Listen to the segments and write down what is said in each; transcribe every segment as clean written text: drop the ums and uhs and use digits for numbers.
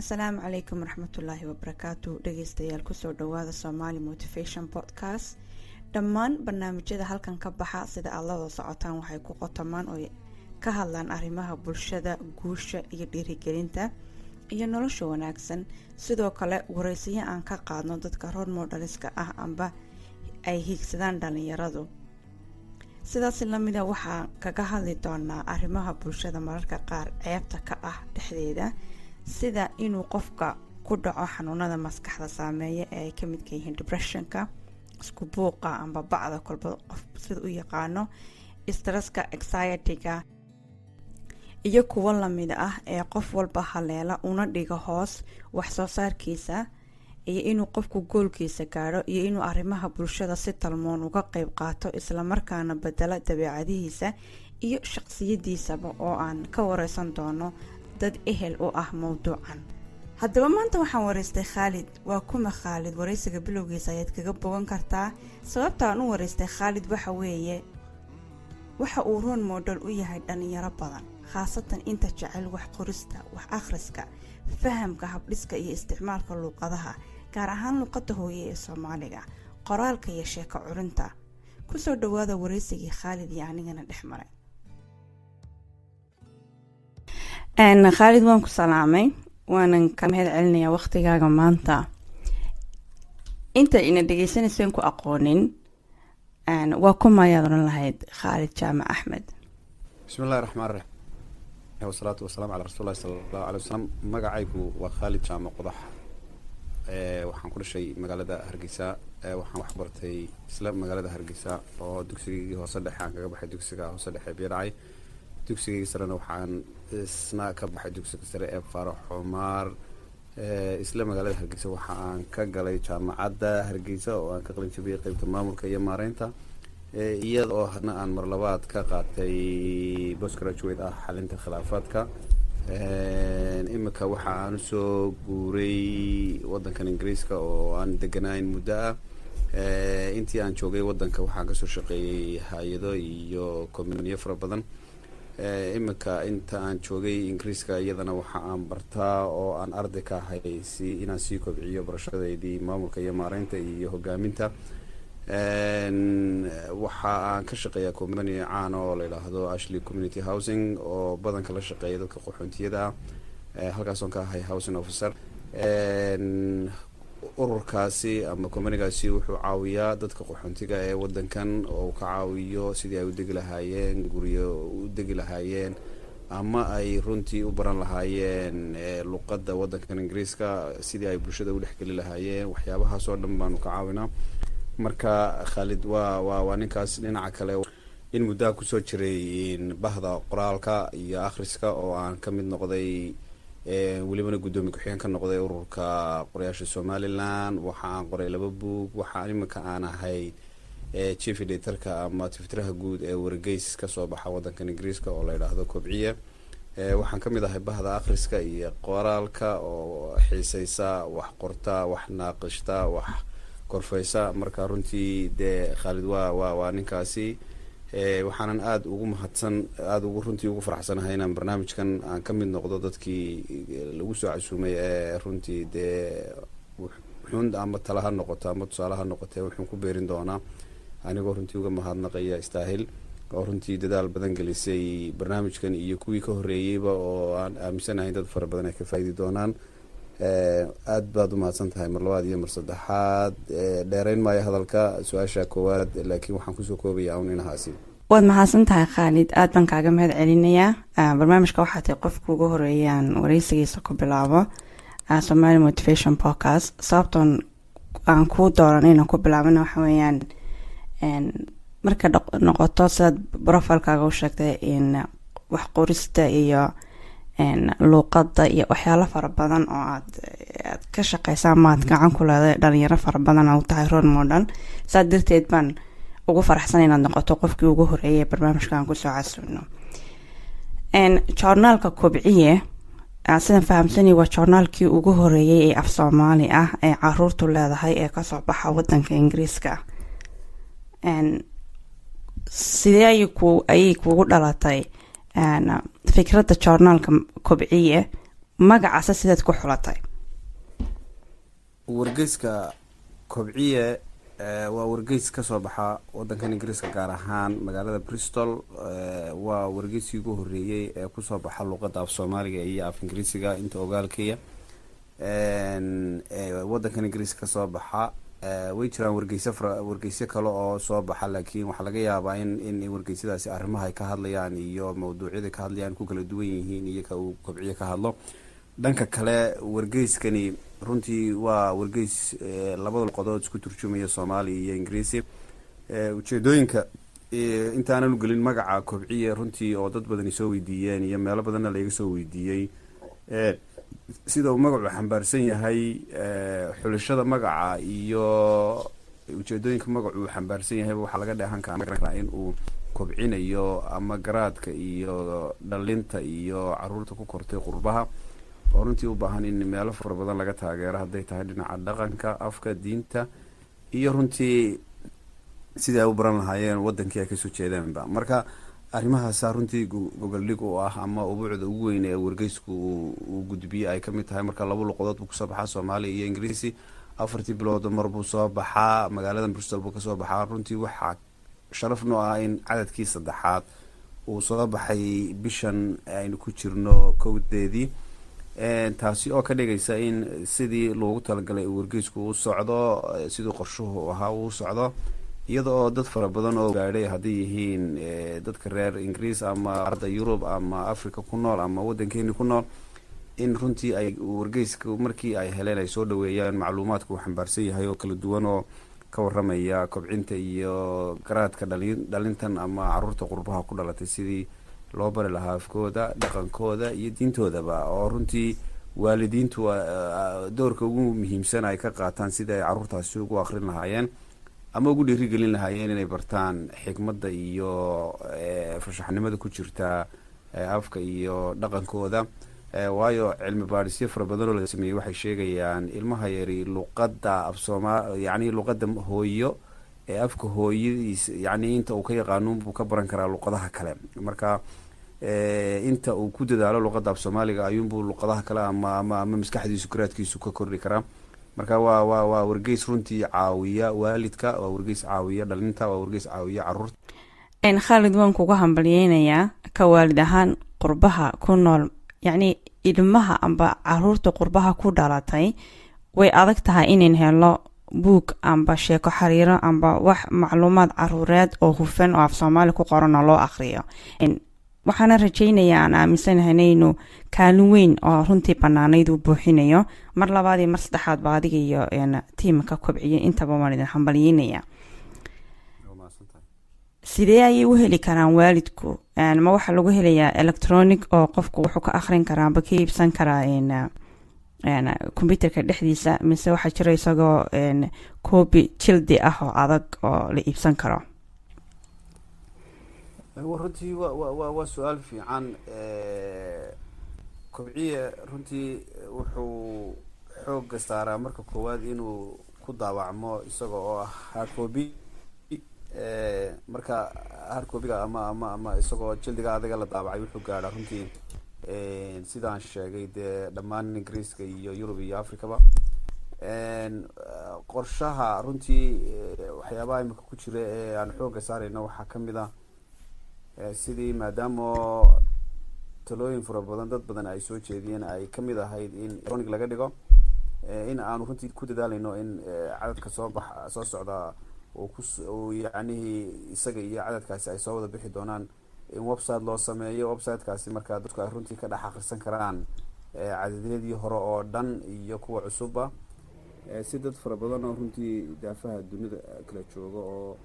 Asalaamu calaykum waraxmatullaahi wabarakaatu. Dhegeystayaal, kusoo dhawaada Somali Motivation Podcast. Dhammaan barnaamijyada halkan ka baxa, sida aad la wada socotaan, waxay ku qotomaan oo ka hadlaan arrimaha bulshada, guusha iyo dhiirigelinta iyo nolosha wanaagsan. Sidoo kale wareysiyo aan ka qaadno dadka role models-ka ah amba ay hiigsadaan dhalinyaradu. Sidaas lamida waxaa kaga hadli doonaa arrimaha bulshada mararka qaar ceebta ka ah dhexdeeda, sida inuu qofka ku dhaco xanuunada maskaxda saameeya ee ay ka midka yihiin depression-ka, isku buuqa amba bacda, kolba qof sida u yaqaano, stress-ka, anxiety-ga iyo kuwo lamid ah ee qof walba haleela una dhigo hoos wax soo saarkiisa, iyo inuu qofku goal-kiisa gaadho, iyo inuu arrimaha bulshada si talmoon uga qeyb qaato, islamarkaana bedela dabeecadihiisa iyo shaqsiyadiisaba, oo aan ka wareysan doono dad ehel u ah mowduucan. Haddaba maanta waxaan wareystay Khaalid. Waa kuma Khaalid? Wareysiga bilowgiisa ayaad kaga bogan kartaa. Sababta aan u wareystay Khaalid waxa weeye, waxa uu role model u yahay dhalinyaro badan, khaasatan inta jecel wax qorista, wax akhriska, fahamka habdhiska iyo isticmaalka luuqadaha, gaar ahaan luuqadda hooye ee Soomaaliga, qoraalka iyo sheeko curinta. Kusoo dhawaada wareysigii Khaalid iyo anigana dhex maray. Khaalid, waan ku salaamay, waanan ka mahad celinayaa waqtigaaga maanta. Inta ina dhegeysaneyseen ku aqoonin, waa kuma ayaad odhan lahayd Khaalid Jaamac Axmed? Bismi illahi raxmaan raxiim, wasalaatu wasalaamu calaa rasuuli llahi sala allahu alay wasalam. Magacaygu waa Khaalid Jaamac Qodax. Waxaan ku dhashay magaalada Hargeysa. Waxaan wax bartay isla magaalada Hargeysa, oo dugsigaygii hoose dhexe aan kaga baxay dugsiga hoose dhexe Biyadhacay. Dugsigaygii sarena waxaan isna ka baxay dugsiga sare ee Faarax Xumaar. Isla magaalada Hargeysa waxa aan ka galay Jaamacadda Hargeysa, oo aan ka qalin jabiyey qeybta maamulka iyo maareynta, iyada oo hadna aan mar labaad ka qaatay postgraduate ah xalinta khilaafaadka. Imika waxa aan usoo guuray wadankan Ingiriiska oo aan deganayn muddo ah. Intii aan joogay wadanka waxaan kasoo shaqeeyey hay-ado iyo company-yo fara badan. Imika inta aan joogay Ingiriiska iyadana waxa aan bartaa oo aan arday ka ahay si inaan sii kobciyo barashadeydii maamulka iyo maareynta iyo hogaaminta. Waxa aan ka shaqeeyaa company caana oo la yidhaahdo Ashley Community Housing, oo badanka la shaqeeya dadka qaxoontiyada ah, halkaasoon ka ahay housing officer. Ururkaasi ama company-gaasi wuxuu caawiyaa dadka qaxoontiga ee wadankan, oo ka caawiyo sidii ay u degi lahaayeen guryo, u degi lahaayeen ama ay runtii u baran lahaayeen luqadda wadankan Ingiriiska, sidii ay bulshada u dhexgeli lahaayeen. Waxyaabahaas oo dhan baanu ka caawinaa. Marka Khaalid waa ninkaas. Dhinaca kale, in muddaha kusoo jiray bahda qoraalka iyo akhriska, oo aan ka mid noqday, welibana guddoomiye ku-xigeen ka noqday ururka qorayaasha Somaliland. Waxa aan qoray laba buug. Waxaan iminka aan ahay chief editor-ka ama tiftiraha guud ee wargeys kasoo baxa wadankan Ingiriiska oo la yidhaahdo Kobciye. Waxaan ka mid ahay bahda akhriska iyo qoraalka oo xiiseysa, wax qorta, wax naaqishta, wax korfeysa. Marka runtii dee Khaalid waa ninkaasi. Waxaanan aada ugu mahadsan, aada ugu runtii ugu faraxsanahay inaan barnaamijkan aan ka mid noqdo dadkii lagu soo casuumay ee runtii dee wuxuun ama tala ha noqoto ama tusaale ha noqotee wuxuun ku beerin doonaa, anigoo runtii uga mahadnaqaya Istaahil oo runtii dadaal badan gelisay barnaamijkan iyo kuwii ka horreeyeyba, oo aan aaminsanahay dad fara badan ay ka faa'idi doonaan. Aad baad u mahadsan tahay mar labaad iyo mar saddexaad. Dheereyn maayo hadalka su-aasha koowaad, laakiin waxaan kusoo koobayaa un inahaasi. Waad mahadsan tahay Khaalid, aad baan kaaga mahad celinayaa. Barnaamijka waxaa tahay qofka ugu horeeyaan wareysigiisa ku bilaabo Somali Motivation Podcast. Sababtoon aan kuu dooran inaan ku bilaabana waxa weeyaan, marka noqoto sidaad profile-kaaga u sheegtay in wax qorista iyo luuqadda iyo waxyaalo fara badan oo aad ka shaqeysa ama aad gacan ku leedahay dhalinyaro fara badan oo tahay role model, saa darteed baan ugu faraxsan inaad noqoto qofkii ugu horeeyay ee barnaamijkan kusoo casuuno. Joornaalka Kobciye, sidaan fahamsanay, waa joornaalkii ugu horeeyay ee af Soomaali ah ee caruurtu leedahay ee kasoo baxa wadanka Ingiriiska. Sidee ayay kugu dhalatay fikradda joornaalka Kobciye? Magacaasa sidaad ku xulatay? Wargeyska Kobciye waa wargeys kasoo baxa wadankan Ingiriiska, gaar ahaan magaalada Bristol. Waa wargeyskii ugu horeeyey ee kusoo baxa luqadda af Soomaaliga iyo af Ingiriisiga inta ogaalkaya wadankan Ingiriiska kasoo baxa. Way jiraan wargeysyo wargeysyo kale oo soo baxa, laakiin waxaa laga yaabaa in wargeysyadaasi arrimaha ay ka hadlayaan iyo mawduucyada ka hadlayaan ku kala duwan yihiin iyo ka uu Kobciye ka hadlo. Dhanka kale, wargeyskani runtii waa wargeys labada luqadood isku turjumaya, Soomaali iyo Ingiriisi. Ujeedooyinka intaanan ugelin magaca Kobciye runtii oo dad badani soo weydiiyeen iyo meelo badanna laiga soo weydiiyey, sida uu magacu xambaarsan yahay, xulashada magaca iyo ujeedooyinka magacu uu xambaarsan yahay, waxaa laga dheehan karaa in uu kobcinayo ama garaadka iyo dhalinta iyo caruurta ku kortay qurbaha, oo runtii u baahan in meelo fara badan laga taageero, hadday tahay dhinaca dhaqanka, afka, diinta iyo runtii sidii ay u baran lahaayeen wadankii ay kasoo jeedeenba. Marka arrimahaasa runtii gogoldhig u ah ama ubuucda ugu weyn ee wargeysku uu gudbiyey ay kamid tahay. Marka laba luqadood buu kusoo baxaa, Soomaaliya iyo Ingiriisi. 4-tii biloodba mar buu soo baxaa, magaalada Bristol buu kasoo baxaa. Runtii waxaa sharaf noo ah in cadadkii saddexaad uu soo baxay bishan aynu ku jirno 1-deedii, taasi oo ka dhigaysa in sidii loogu talagalay uu wargeysku u socdo, sidii qorshuhu ahaa uu socdo, iyada oo dad fara badan oo gaadhay, hadday yihiin dadka reer Ingiriis ama arda Yurub ama Africa ku nool ama waddankeeni ku nool, in runtii ay wargeyska markii ay heleen ay soo dhaweeyaan macluumaadka uu xambaarsan yahay oo kala duwan, oo ka waramaya kobcinta iyo garaadka dhalintan ama caruurta qurbaha ku dhalatay, sidii loo bari lahaa afkooda, dhaqankooda iyo diintoodaba, oo runtii waalidiintu doorka ugu muhiimsan ay ka qaataan sidii ay caruurtaasi ugu akrin lahaayeen ama ugu dhiirigelin lahaayeen inay bartaan xikmadda iyo farshaxnimada ku jirta afka iyo dhaqankooda. Waayo, cilmi baadhisyo fara badan oo la sameeyey waxay sheegayaan ilmaha yari luqadda af sooma, yacni luqadda hooyo ee afka hooyadiis, yacni inta uu ka yaqaanuunbuu ka baran karaa luqadaha kale. Marka inta uu ku dadaalo luqadda af Soomaaliga ayuunbuu luqadaha kale ama maskaxdiisu, garaadkiisu ka kordhi karaa. Marka waa wargeys runtii caawiya waalidka, waa wargeys caawiya dhalinta, waa wargeys caawiya caruurta. Khaalid, waan kuga hambalyeynayaa ka waalid ahaan qurbaha ku nool. Yacni ilmaha amba caruurta qurbaha ku dhalatay way adag tahay inayn helo buug amba sheeko xariiro amba wax macluumaad caruureed oo hufan oo af Soomaali ku qoran oo loo akhriyo. Waxaana rajeynayaa, aan aaminsanahay, inaynu kaalin weyn oo runtii banaanayd uu buuxinayo. Mar labaad iyo mar saddexaad ba adiga iyo tiimka Kobciye intaba waan idin hambalyeynaya. Sidee ayay u heli karaan waalidku? Ma waxaa lagu helayaa electronic oo qofku wuxuu ka akhrin karaa amba ka iibsan karaa computerka dhexdiisa, mise waxaa jira isagoo copy jildi ah oo adag oo la iibsan karo? Runtii wa su-aal fiican. Kobciye runtii wuxuu xoogga saaraa marka koowaad inuu ku daawacmo isaga oo ah hard copy. Marka hard copyga ama isagoo jildiga adiga la daabacay wuxuu gaadhaa runtii, sidaan sheegay dee, dhammaan Ingiriiska iyo Yurub iyo Africaba. Qorshaha runtii waxyaabaha imika ku jira ee aan xoogga saareyno waxaa kamid ah sidii, maadaama talooyin fara badan dad badan ay soo jeediyeen ay kamid ahayd in electronic laga dhigo, in aanu runtii ku dadaaleyno in cadadka soo bax soo socda uu ku uu yacnihii isaga iyo cadadkaasi ay soo wada bixi doonaan, in website loo sameeyo. Websitekaasi markaa dadku ay runtii ka dhex akhrisan karaan cadadyadii hore oo dhan iyo kuwa cusubba, si dad fara badan oo runtii daafaha dunida kala jooga oo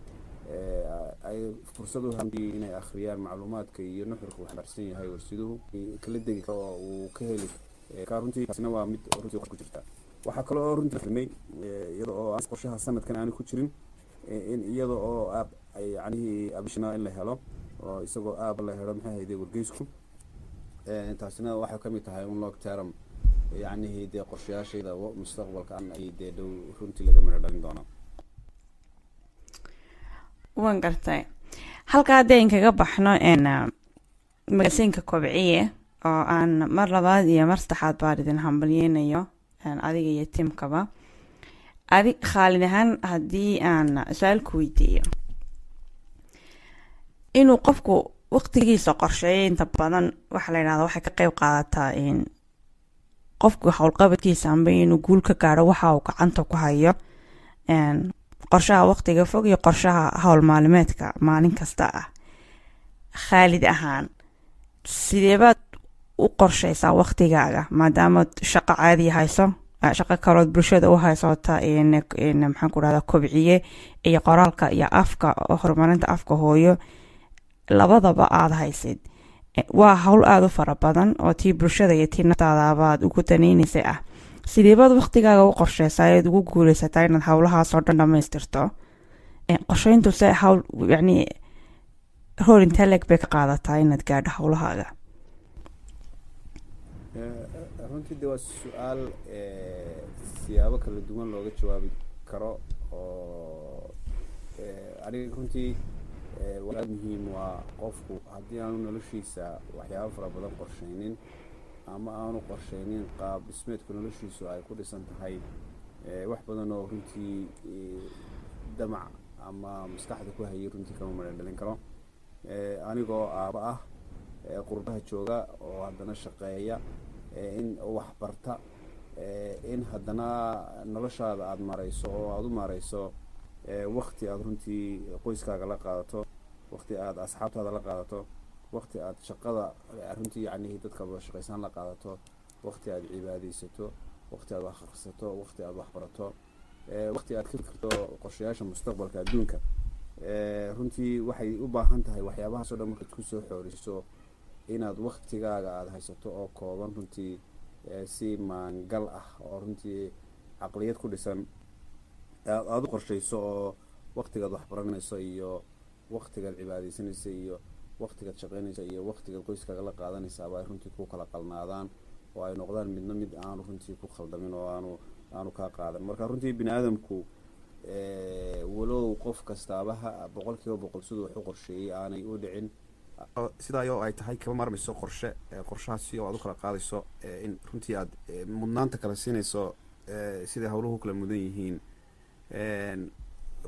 ay fursad u inay akhriyaan macluumaadka iyo nuxurka uu xambaarsan yahay warsiduhu kala degi karo oo uu ka heli ka. Runtii taasina waa mid runtii ku jirta. Waxaa kaloo runtii fahmay, iyada oo qorshaha sanadkan aanu ku jirin, in iyada oo app ay yacnihii application in la helo, oo isagoo app la helo, maxay hayday, wargeysku. Taasina waxay kamid tahay un long term, yacnihii dee qorshayaashayda mustaqbalka ay dee dhow runtii laga midho dhalin doono. Waan gartay. Halka haddii ayn kaga baxno magasinka Kobciye. Oo aan mar labaad iyo mar saddexaad baan idin hambalyeynayo, adiga iyo teamkaba. Adi Khaalid ahaan, haddii aan su-aal ku weydiiyo, inuu qofku waqtigiisa qorsheeyo inta badan waxaa la yidhahda waxay ka qeyb qaadataa in qofku howlqabadkiisa amba inuu guul ka gaadho waxa uu gacanta ku hayo, qorshaha waqtiga fog iyo qorshaha howl maalimeedka maalin kasta ah. Khaalid ahaan, sideebaad u qorsheysaa waqtigaaga, maadaamaad shaqo caadi hayso, shaqo kalood bulshada u haysota, maxaan ku dhahdaa, kobciye iyo qoraalka iyo afka, horumarinta afka hooyo labadaba aada haysid? Waa howl aada u fara badan oo tii bulshada iyo tii naftaadabaad ugu daneyneysay ah. Sideebaad waqtigaaga u qorsheysaa eed ugu guuleysataa inaad howlahaas oo dhan dhamaystirto? Qorsheyntu se hawl yacni role intee leeg bay ka qaadataa inaad gaadho howlahaaga? Runtii de waa su-aal siyaabo kala duwan looga jawaabi karo. Oo aniga runtii waa aad muhiim waa qofku haddii aanu noloshiisa waxyaabo fara badan qorsheynin ama aanu qorsheynin qaab dhismeedka noloshiisu ay ku dhisan tahay, wax badan oo runtii damac ama maskaxda ku hayay runtii kama madhan dhalin karo. Anigoo aaba ah, qurbaha jooga oo haddana shaqeeya, in wax barta, in haddana noloshaada aada maareyso oo aada u maareyso wakti aada runtii qoyskaaga la qaadato, wakti aada asxaabtaada la qaadato, wakti aad shaqada runtii yacni dadka wada shaqeysaan la qaadato, wakti aad cibaadeysato, wakti aad wax akhrisato, wakti aad wax barato, wakti aad ka fikirto qorshayaasha mustaqbalka adduunka, runtii waxay u baahan tahay waxyaabahaas o dhan markaad kusoo xooriso inaad waktigaaga aada haysato oo kooban runtii si maangal ah oo runtii caqliyad ku dhisan aada u qorshayso, oo waktigaad wax baranayso iyo waktigaad cibaadeysanaysa iyo waktigaad shaqeynaysa iyo waktigaad qoyskaaga la qaadanaysaaba ay runtii ku kala qalnaadaan oo ay noqdaan midna mid aanu runtii ku khaldamin oo aanu kaa qaadan. Marka runtii bini aadamku, walow qof kastaabaha 100% siduu wax u qorsheeyey aanay u dhicin, sidaa oo ay tahay kama maarmayso qorshe. Qorshahaasi oo aad u kala qaadayso in runtii aad mudnaanta kala siinayso siday hawluhu kala mudan yihiin.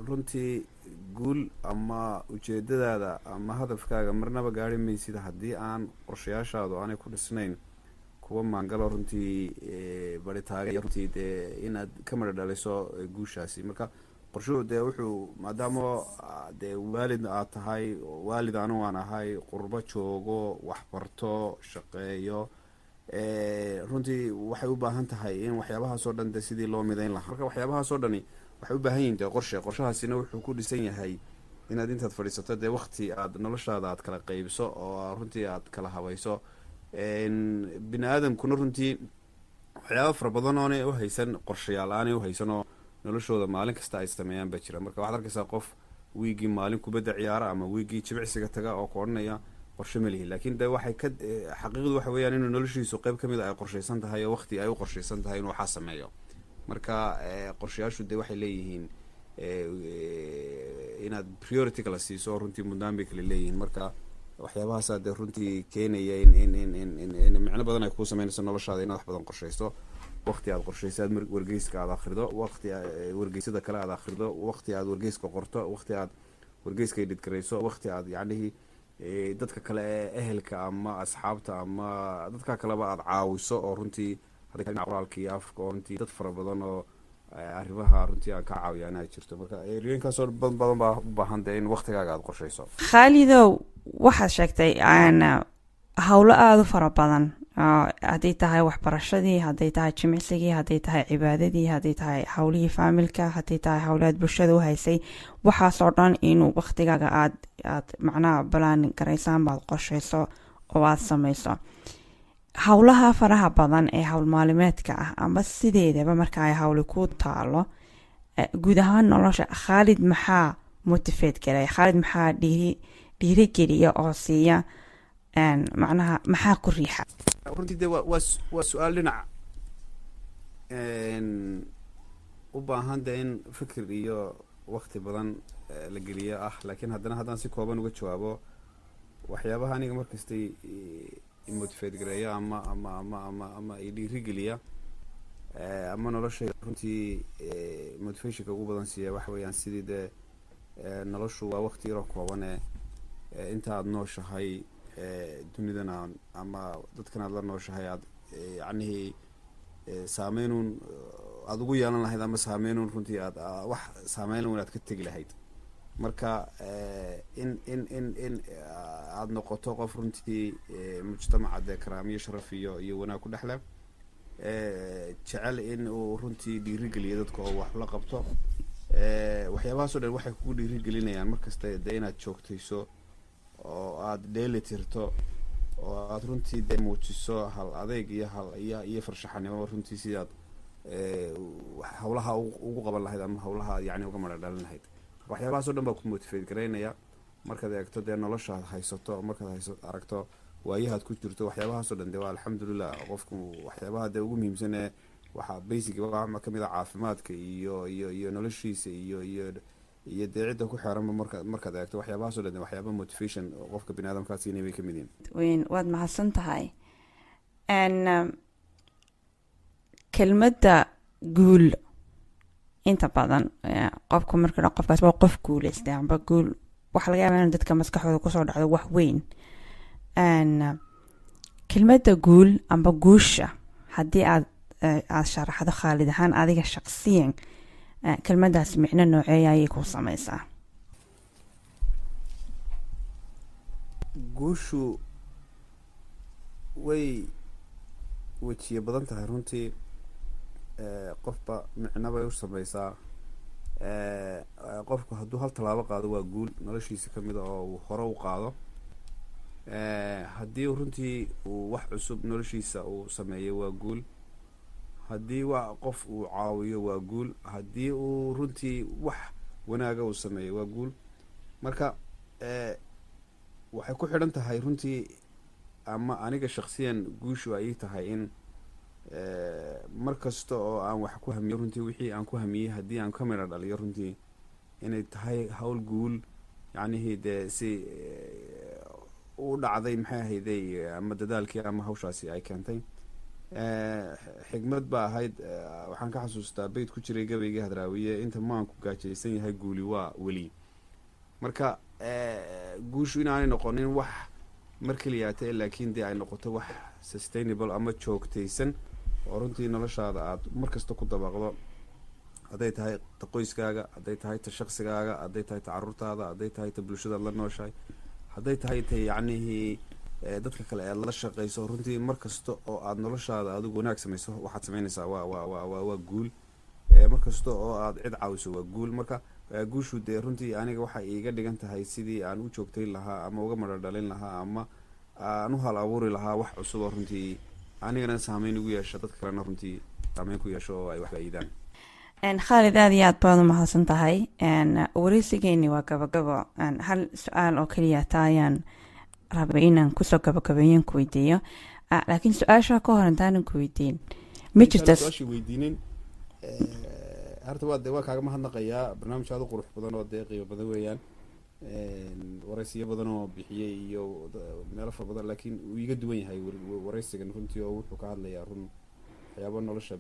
Runtii guul ama ujeedadaada ama hadafkaaga marnaba gaari maysid haddii aan qorshayaashaadu aanay ku dhisnayn kuwa maangalo runtii baritaaga runtii dee inaad ka madha dhaliso guushaasi. Marka qorshuhu dee wuxuu, maadaama dee waalid aad tahay, waalid anu aan ahay, qurbo joogo, waxbarto, shaqeeyo, runtii waxay u baahan tahay in waxyaabahaas oo dhan de sidii loo midayn lahaa. Marka waxyaabahaas oo dhani waxay u baahan yihin dee qorshe. Qorshahaasina wuxuu ku dhisan yahay inaad intaad fadhiisato dee wakti aad noloshaada aad kala qeybiso oo runtii aad kala habayso. Bini aadamkuna runtii waxyaaba fara badan oonay uhaysan qorshayaal aanay uhaysan oo noloshooda maalin kasta ay sameeyaan baa jira. Marka waxaad arkaysaa qof wiigii maalin kubadda ciyaara ama wiigii jimicsiga taga oo ku odhanaya qorshe ma lihi, laakiin de waxay ka xaqiiqdu waxa weeyaan inuu noloshiisu qeyb kamid a ay qorshaysan tahay oo waqti ay u qorshaysan tahay inuu waxaa sameeyo. Marka qorshayaashu de waxay leeyihiin inaad priority kala siiso oo runtii mudnaan bay kala leeyihiin. Marka waxyaabahaasaa dee runtii keenaya in micno badan ay kuu sameynayso noloshaada inaad wax badan qorshaysto, waqti aad qorshayso aad wargeyska aad akhrido, waqti wargeysyada kale aad akhrido, waqti aad wargeyska qorto, waqti aad wargeyska edit garayso, waqti aad yacnihii dadka kale ee ehelka ama asxaabta ama dadka kaleba aad caawiso, oo runtii qoraalka iyo afka oo runtii dad fara badan oo arrimaha runtii aan ka caawiya inay jirto. Marka eriyooyinkaasoo badan badan baa u baahan dee in waqtigaaga aad qorshayso. Khaalidow, waxaad sheegtay howlo aada u fara badan, hadday tahay waxbarashadii, hadday tahay jimicsigii, hadday tahay cibaadadii, hadday tahay howlihii faamilka, hadday tahay howlahaad bulshada u haysay, waxaasoo dhan inuu waqtigaaga aad macnaha plan garaysaan baad qorshayso oo aad sameyso. Howlaha faraha badan ee howl maalimeedka ah ama sideedaba marka ay howli ku taalo, guud ahaan nolosha Khaalid maxaa motivate galay? Khaalid maxaa dhiirigeliya oo siiya, macnaha maxaa ku riixa? Runtii de waa su-aal dhinac u baahan de in fikir iyo wakti badan la geliyo ah, laakiin haddana haddaan si kooban uga jawaabo waxyaabaha aniga markastay Motivate gareeya ama i dhiirigeliya ama nolosha runtii motivationka ugu badan siiya waxa weeyaan sidii dee noloshu waa waqti yaroo koobane, inta aad nooshahay dunidan ama dadkan aad la nooshahay aad yacnihii saameynuun aada ugu yeelan lahayd ama saameynuun runtii aad wax saameyn aad ka tegi lahayd. Marka in aada noqoto qof runtii mujtamaca dee karaamiyo, sharaf iyo wanaag ku dhexleh, jecel in uu runtii dhiirigeliyo dadka oo wax la qabto. Waxyaabahaas o dhan waxay kugu dhiirigelinayaan markasta dee inaad joogtayso oo aada dheeli tirto oo aada runtii dee muujiso hal adeyg iyo hal iyo farshaxanimo runtii sidaad hawlaha ugu qaban lahayd ama hawlaha yani uga madha dhalin lahayd. Waxyaabahaas o dhan baa ku motivate garaynaya markaad eegto dee noloshaad haysato, markaad hayso aragto waayahaad ku jirto, waxyaabahaas o dhan de waa alxamdulilah. Qofku waxyaabaha dee ugu muhiimsan ee waxaa basic waxaa kamid a caafimaadka iyo noloshiisa iyo dee cidda ku xeeranba. Markaad eegto waxyaabahaas o dhan, waxyaaba motivation qofka bini aadamkaa siinay bay kamid yihiin. Weyn, waad mahadsan tahay. Kelmadda guul inta badan qofku marka qofkaas waa qof guuleystay amba guul, waxaa laga yaabaa in dadka maskaxdooda kusoo dhacdo wax weyn. Kelmadda guul amba guusha haddii aad sharaxdo, Khaalid ahaan, adiga shaqsiyan, kelmaddaas micno nooceeya ayay ku sameysaa? Guushu way wejiyo badan tahay runtii, qofba micno bay u sameysaa. Qofku hadduu hal tallaabo qaado waa guul noloshiisa kamid a oo uu hore u qaado. Haddii runtii uu wax cusub noloshiisa uu sameeyo waa guul. Haddii wa qof uu caawiyo waa guul. Haddii uu runtii wax wanaaga uu sameeyo waa guul. Marka waxay ku xidhan tahay runtii, ama aniga shaksiyan guushu ay ii tahay in mar kasta oo aan wax ku hamiyo, runtii wixii aan ku hamiyey haddii aan ka midha dhaliyo, runtii inay tahay hawl guul yacnihii dee si u dhacday, maxay ahayday, ama dadaalkii ama hawshaasi ay keentay. Xigmad ba ahayd, waxaan ka xasuustaa beyt ku jiray gabaygii Hadraawiye: "Inta maanku gaajaysan yahay, guuli waa weli." Marka guushu inaanay noqonin wax mar keliyaata, laakiin dee ay noqoto wax sustainable ama joogtaysan oo runtii noloshaada aad mar kasta ku dabaqdo, hadday tahay ta qoyskaaga, hadday tahay ta shaqsigaaga, hadday tahay ta caruurtaada, hadday tahay ta bulshadaad la nooshahay, hadday tahay ta yacnihii dadka kale aad la shaqeyso. Runtii mar kasta oo aad noloshaada adigu wanaag samayso, waxaad sameynaysaa waa guul. Mar kasta oo aad cid caawiso waa guul. Marka guushu dee runtii aniga waxay iiga dhigan tahay sidii aan u joogtayn lahaa ama uga madho dhalin lahaa ama aan u hal abuuri lahaa wax cusub oo runtii anigana saameyn igu yeesha, dadka kalena runtii saameyn ku yeesho oo ay wax faa'iidaan. Khaalid, aad iyo aad baad u mahadsan tahay. Wareysigeeni waa gabagabo. Hal su-aal oo keliya taa ayaan rabay inaan kusoo gabagabeeyan ku weydiiyo, laakiin su-aasha ka hor intaanan ku weydiin, ma jirta Su-aashii weydiinin horta waa de waa kaaga mahadnaqayaa. Barnaamij aad u qurux badan oo dee qiimo badan weeyaan, waraysiyo badan oo bixiyey iyo meelo fara badan, laakiin uu iga duwan yahay waraysigan runtii oo wuxuu ka hadlayaa run waxyaaba nolosha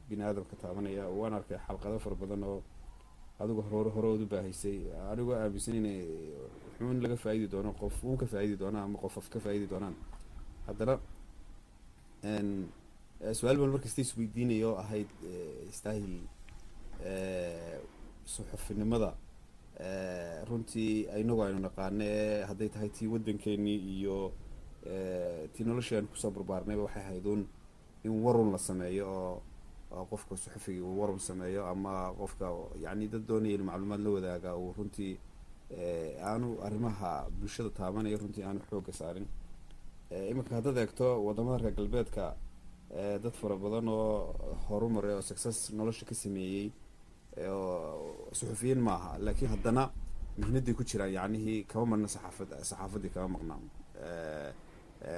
bini aadamka taabanaya. Waan arkay xalqado fara badan oo adigu hore ood u baahaysay, anigoo aaminsan inay wuxuun laga faa'idi doono, qof uun ka faa'idi doona ama qof ka faa'idi doonaan. Haddana su-aal baan markasta isweydiinaya oo ahayd istaahil suxufinimada runtii inagu aynu naqaano ee hadday tahay tii waddankeenii iyo tii noloshii aynu kusoo barbaarnayba, waxay ahayd un in warun la sameeyo oo qofka suxufigii uu warun sameeyo ama qofka yacni dad doonaya in macluumaad la wadaaga uu runtii aanu arrimaha bulshada taabanaya runtii aanu xoogga saarin. Iminka haddaad eegto waddamada reer galbeedka, dad fara badan oo horumaray oo success nolosha ka sameeyey oo suxufiyiin maaha, laakiin haddana mihnaday ku jiraan, yacnihii kama marna saxaafad, saxaafaddii kama maqnaa.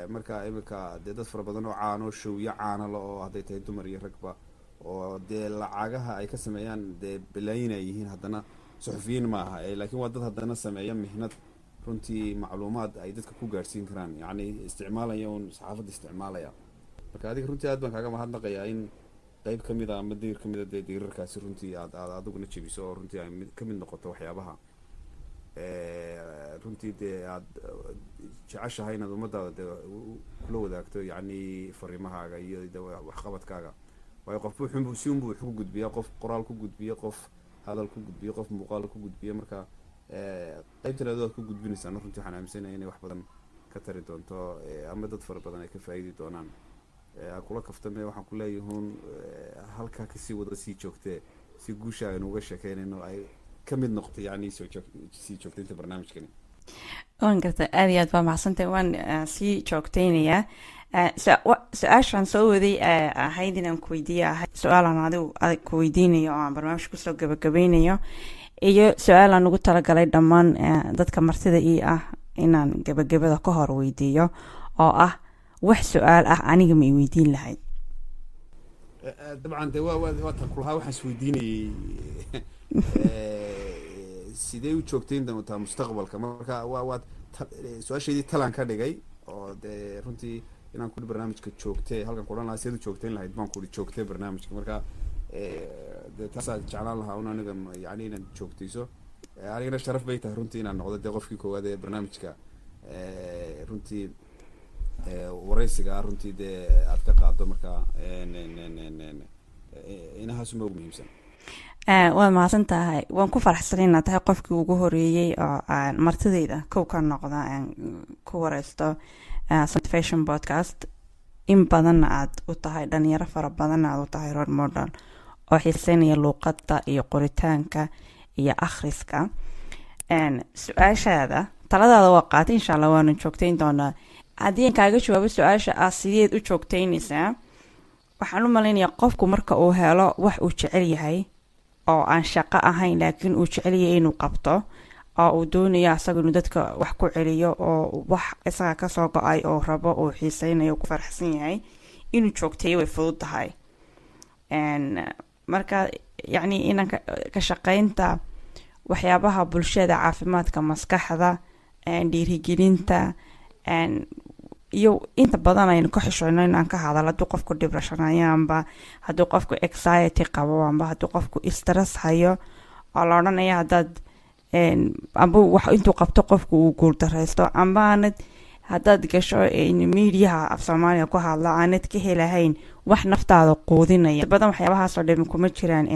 Marka iminka dee dad fara badan oo caano showyo caana la oo hadday tahay dumar iyo ragba oo dee lacagaha ay ka sameeyaan dee balaayin ay yihiin, haddana suxufiyiin maaha, laakiin waa dad haddana sameeya mihnad. Runtii macluumaad ay dadka ku gaadhsiin karaan, yacni isticmaalaya un saxaafadda isticmaalaya. Marka adiga runtii aad baan kaaga mahadnaqayaa in qeyb ka mid a ama dayr ka mid a dee diirarkaasi runtii aad adiguna jebiso oo runtii ay mid ka mid noqoto waxyaabaha runtii dee aad jeceshahay inaad ummadaada dee kula wadaagto, yacni fariimahaaga iyo de waxqabadkaaga. Waayo, qof wuxuunbu si unbu wax ku gudbiya, qof qoraal ku gudbiya, qof hadal ku gudbiya, qof muuqaal ku gudbiya. Marka qeybtan adu aad ku gudbinaysaan, runtii waxaan aaminsanahay inay wax badan ka tari doonto ama dad fara badan ay ka faa'iidi doonaan. Kula kaftame, waxaan ku leeyahuun halkaa kasii wada, sii joogtee, si guusha aynu uga sheekeynayno ay ka mid noqoto, yacni soo joog sii joogtaynta barnaamijkani. Waan garta, aad iyo aad baa mahadsantahay. Waan sii joogteynayaa. Su-aashaan soo waday ahayd inaan ku weydiiyo ahayd su-aalaan adigu adig ku weydiinayo oo aan barnaamij kusoo gabagabeynayo, iyo su-aalaan ugu talagalay dhammaan dadka martida ii ah inaan gabagabada ka hor weydiiyo, oo ah wax su-aal ah aniga ma i weydiin lahayd? Dabcan, dee waa tan kulahaa. Waxaan isweydiinayay sidee u joogteyn doontaa mustaqbalka. Marka waa su-aashaydii talaan ka dhigay oo dee runtii inaan kuri barnaamijka joogtee halkan kuodhan lahaa, sideed u joogteyn lahayd baan kuri joogtee barnaamijka. Marka dee taasaa jeclaan lahaa un aniga, yani inaad joogtayso. Anigana sharaf bay tahay runtii inaan noqdo dee qofkii koowaad ee barnaamijka runtii waraysiga runtii dee aad ka qaado. Marka inahaasuma ugu muhiimsan. Waad mahadsan tahay. Waan ku faraxsan inaad tahay qofkii ugu horeeyey oo aan martidayda kow ka noqda aan ku wareysto Motivation Podcast. In badanna aad u tahay dhalinyaro fara badanna aad u tahay role model oo xiiseynaya luuqadda iyo qoritaanka iyo akhriska. Su-aashaada, taladaada waa qaatay, insha Allah waanu joogteyn doonaa. Haddii aan kaaga jawaabo su-aasha ah sideed u joogteynaysaa, waxaan u malaynayaa qofku marka uu helo wax uu jecel yahay oo aan shaqo ahayn, laakiin uu jecel yahay inuu qabto oo uu doonayo asaga inuu dadka wax ku celiyo, oo wax isaga kasoo go-ay oo rabo, uu xiiseynayo, ku faraxsan yahay, inuu joogteeyo way fudud tahay. Marka yacni inaan ka shaqeynta waxyaabaha bulshada, caafimaadka maskaxda, dhiirigelinta iyo inta badan aynu ka xishoono inaan ka hadal, hadduu qofku depression-ayo amba hadduu qofku anxiety qabo amba hadduu qofku stress hayo, oo la odhanaya haddaad amba wax intuu qabto qofku uu guuldareysto, amba aanad haddaad gasho miidiyaha af Soomaaliya ku hadla aanad ka helahayn wax naftaada quudinaya. Badan waxyaabahaasoo dhami kuma jiraan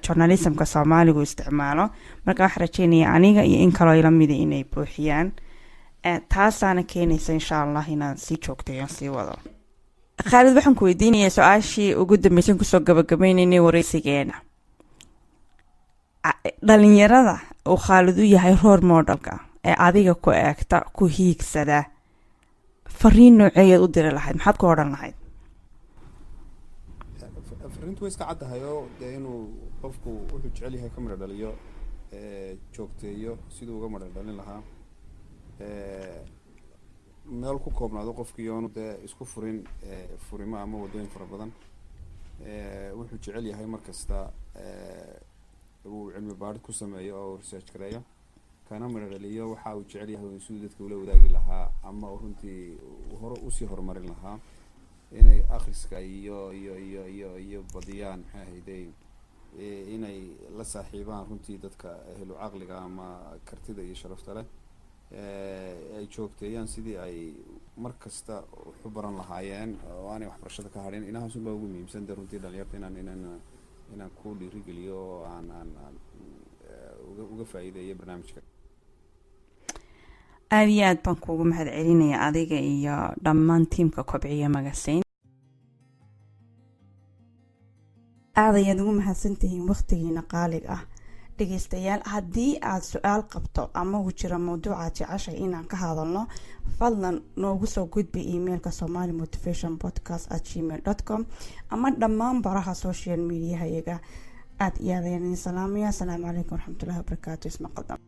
journalismka Soomaaligu isticmaalo. Marka waxaan rajeynaya aniga iyo in kaloo ila mida inay buuxiyaan. Taasaana keenaysa, insha Allah, inaan sii joogtayo, sii wado. Khaalid, waxaan ku weydiinayaa su-aashii ugu dambeysay kusoo gabagabaynaynay wareysigeena. Dhalinyarada uu Khaalid u yahay role modelka ee adiga ku eegta, ku hiigsada, fariin nooceeyaad u diri lahayd? Maxaad ku odhan lahayd? Fariintu way iska caddahay, oo dee inuu qofku wuxuu jecel yahay ka midho dhaliyo, joogteeyo siduu uga midho dhalin lahaa, meel ku koobnaado qofkii, oonu dee isku furin furimo ama waddooyin fara badan. Wuxuu jecel yahay mar kasta uu cilmi baadhid ku sameeyo oo research gareeyo, kana midho dhaliyo waxa uu jecel yahay siduu dadka ula wadaagi lahaa ama runtii hore usii horumarin lahaa. Inay akhriska iyo badiyaan, maxay ahayday, inay la saaxiibaan runtii dadka ehlu caqliga ama kartida iyo sharafta leh, ay joogteeyaan sidii ay mar kasta wax u baran lahaayeen oo aanay waxbarashada ka hadhin. Inahaas unbaa ugu muhiimsan de runtii dhalinyarta inaan ku dhiirigeliyo oo aan uga faa'iideeyo barnaamijka. Aada iyo aad baan kuugu mahad celinaya adiga iyo dhammaan tiimka Kobciya Magazine. Aad ayaad ugu mahadsantihiin waqtigiina qaaliga ah, dhegeystayaal. Haddii aad su-aal qabto ama uu jiro mawduucaad jeceshay inaan ka hadalno, fadlan noogu soo gudbi emailka somali motivation podcast@gmail.com ama dhammaan baraha social mediahayaga. Aada iyo aad ayaan idin salaamaya. Asalaamu calaykum waraxmatullahi wabarakaatu. Ismaqaldam.